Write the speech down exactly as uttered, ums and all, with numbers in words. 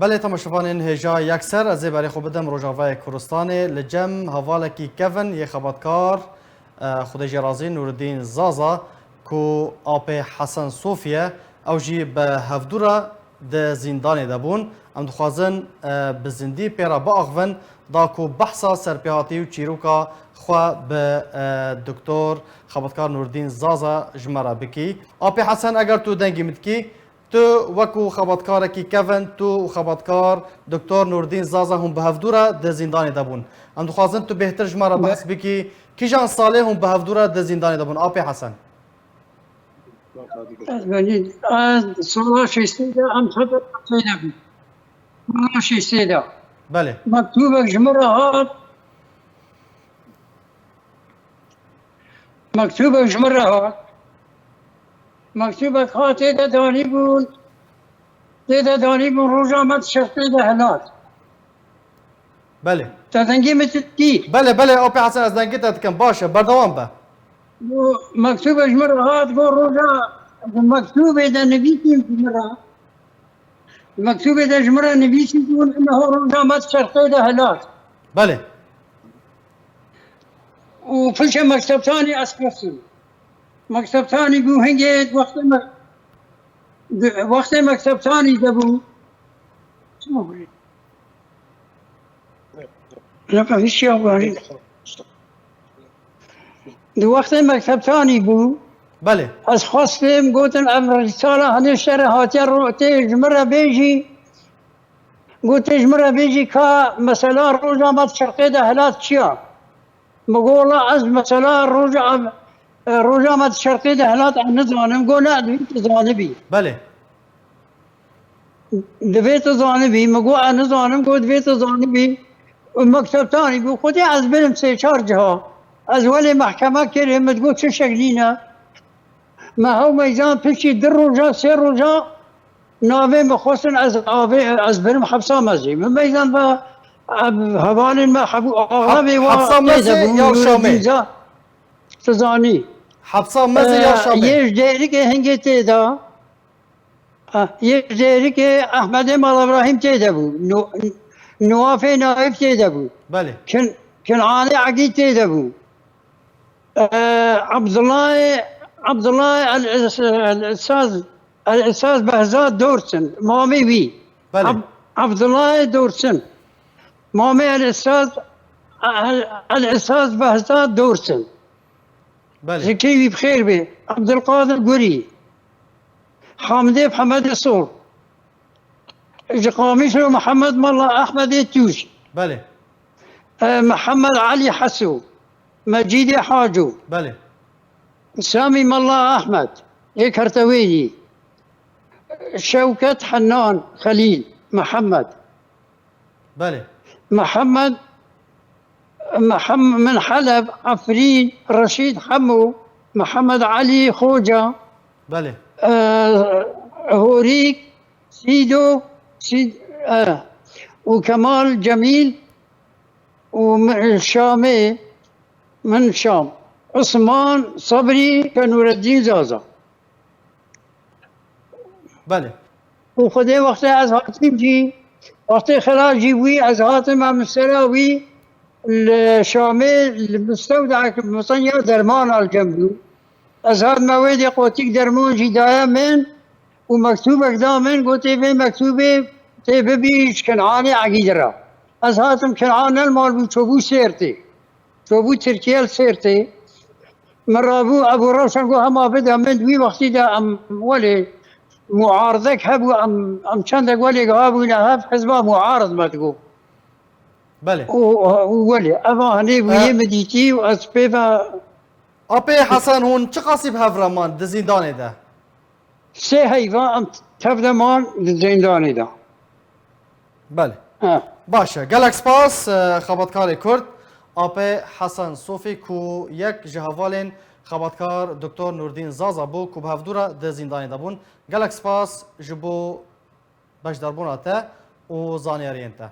Belê, temaşevanên hêja yekser, ez ê berê xwe bidim Rojavayê Kurdistanê. Li cem hevalekî kevin yê xebatkar, e, Xwedê jê razî, Nûreddîn Zaza, ku apê Hesen Sofî ye, ew jî bi hevdû re di zîndanê de bûn. Em dixwazin, e, bi zindî pê re biaxivin, da ku behsa serpêhatî û çîroka xwe bi, e, Doktor Xebatkar Nûreddîn Zaza ji me re bikî. Apê Hesen, eger tu dengî min dikî, Tu wekû xebatkarekî kevin, tu û xebatkar Doktor Nûreddîn Zaza hûn bi hevdû re di zîndanê de bûn. Em dixwazin tu bêhtir ji me re behs bikî, kîjan salê hûn bi hevdû re di zîndanê de bûn, Apê Hesen? Ez benî, ez sala şêstê de em xebatê de bûn. Sala şêstê de. Belê. Mektûbek ji min re hat. Mektûbek ji min re hat. Mektûbek hat tê de danîbûn. Tê de danîbûn roja me di şerqê de hilat. Belê. Te dengê min dikî? Belê, belê, Apê Hesen, ez dengê te dikim. Baş e, berdewam be. Û mektûbek ji min re hat, got roja, di mektûbê de nivîsîn ji min re. Di mektûbê de ji min re nivîsî bûn, eneho roja me di şerqê de hilat. Belê. Û piştê mektebtanî ez xwestim. Mektebtanî bû hingê wextê me, di, wextê mektebtanî de bû. Çima bû? Laka hiç ya bari. Di wextê mektebtanî bû. Belê. Ez xwestim, gotin, ev risala hinê şerê hatiye ro-, tê ji min re bêjî. Got, tê ji min re bêjî ka mesela roja me di şerqê de hilat çi ya? Min got, wela ez mesela roja, e, roja me di şerqê de hilat ez nizanim. Got, ne, divê tu zanibî. Belê. Divê tu zanibî. Min got, ez nizanim. Got, divê tu zanibî. Û mektebtanî bû. Xwedê ez birim sê çar ciha. Ez welê mehkeme kirê, min digot, tiştek nîne. Me hew meyzan piştî du roja, sê roja navê min xwestin, ez avê, ez birim hepsa mezî. Min meyzan ve, ev hevalên me hebû, axavê wa hepsa tê de mezî bû, ya Şamê? Nûreddîn Za-, tu zanî. Hepsa mezî ya Şamê? Yê ji Dêrikê hingê tê de. Ah, yê ji Dêrikê Ehmedê Mala Îbrahîm tê de bû. Nu-, Nuafê Naif tê de bû. Belê. Kin-, Kinanê Egî tê de bû. Eee, Abdullahê, Abdullahê El-Is-, El-Isaz, El-Isaz Behzad Dorsin, mamê wî. Belê. Ab-, Abdullahê Dorsin. Mamê El-Isaz, El-, El-Isaz Behzad Dorsin. Belê. Zikê wî bi xêr bê. Abdulkadir Gurî. Hamidê Hemedê Sor. Ji Qamişlo Mihemed Mela Ehmedê Tûj. Belê. E, Mihemed Elî Heso. Mecîdê Haco. Belê. Samî Mela Ehmed. Ê Kertewênî. Şewket Hennan Xelîl Mihemed. Belê. Mihemed, Mihem-, min Heleb, Efrîn, Reşîd Hemo, Mihemed Elî Xoca, Belê. e, Horîk, Sîdo, Sîd-, e, û Kemal Cemîl û mi-, Şamê, min Şam, Usman Sabrî ke Nûreddîn Zaza. Belê. Û Xwedê wextê ez hatim jî, wextê xela jî bûyî, ez hatim em sera wî li Şamê, li mistewdek, mistenya derman alcem bû. Ez hatime wê dê qotîk derman jî daye min û mektûbek da min, gotê vê mektûbê tê bibî ji Kinanê Egîd re. Ez hatim Kinan ne li mal bû, çûbû Sêrtê. Çûbû Tirkiye li Sêrtê. Min rabû Ebû Rewşen got, hema bide min, wî wextî de em welê muaridek hebû, em, em çendek welê gihabûne hev, hizba muarid me digot. Belê. Û, û welê, eva hinê bûyê E, min dîtî û ez pê ve Apê Hesen, hûn çiqasî bi hev re man di zîndanê de? Sê heyva em tev de man di zîndanê de. Belê. He. Baş e. Gelek spas, e, xebatkarê Kurd, Apê Hesen Sofî, ku yek ji hevalên xebatkar Doktor Nûreddîn Zaza bû, ku bi hevdû re di zîndanê de bûn. Gelek spas ji bo beşdarbûna te û zanyariyên te.